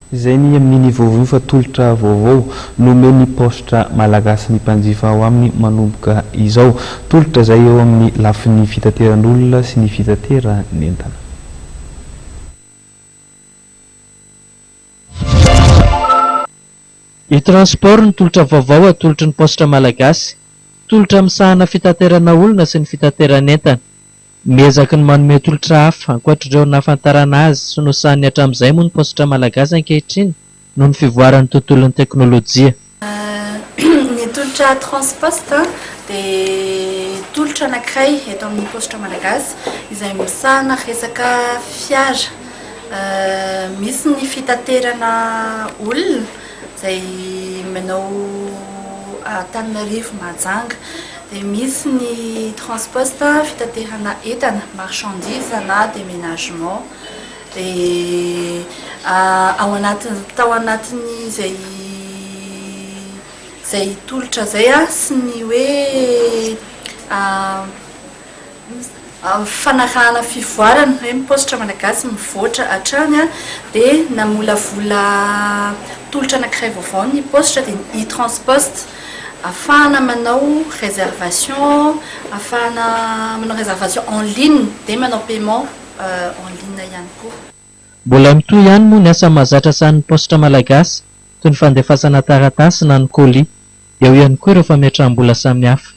Izay ny amin'ny vaovao fa tolotra vaovao nomen'ny Paositra Malagasy ny mpanjifa ao aminy manomboka izao. Tolotra izay eo amin'ny lafiny fitateran'olona sy ny fitateran'entana. E-Transport no tolotra vaovao atolotry ny Paositra Malagasy. Tolotra misahana fitaterana olona sy ny fitateran'entana. Miezaka ny manome tolotra hafa ankoatr'ireo nahafantarana azy sy nosahaniny hatramin'izay moa ny Paositra Malagasy ankehitriny noho ny fivoaran'ny tontolon'ny teknolojia. Ny tolotra Transpost dia tolotra anankiray eto amin'ny Paositra Malagasy izay misahana resaka fiara. Misy ny fitaterana olona izay manao Antananarivo Mahajanga. Dia misy ny Transpost fitaterana entana, marchandise na déménagement. Dia ao anatin- tao anatin'izay izay tolotra izay sy ny hoe Fanarahana fivoarana, hoe ny paositra malagasy mivoatra hatrany dia namolavola tolotra anankiray vaovao ny paositra dia ny e-transpost. Ahafahana manao réservation, ahafahana manao réservation en ligne dia manao paiement en ligne ihany koa. Mbola mitohy ihany moa ny asa mahazatra sahanin'ny paositra malagasy toy ny fandefasana taratasy na ny colis. Eo ihany koa ireo fametraham-bola samihafa.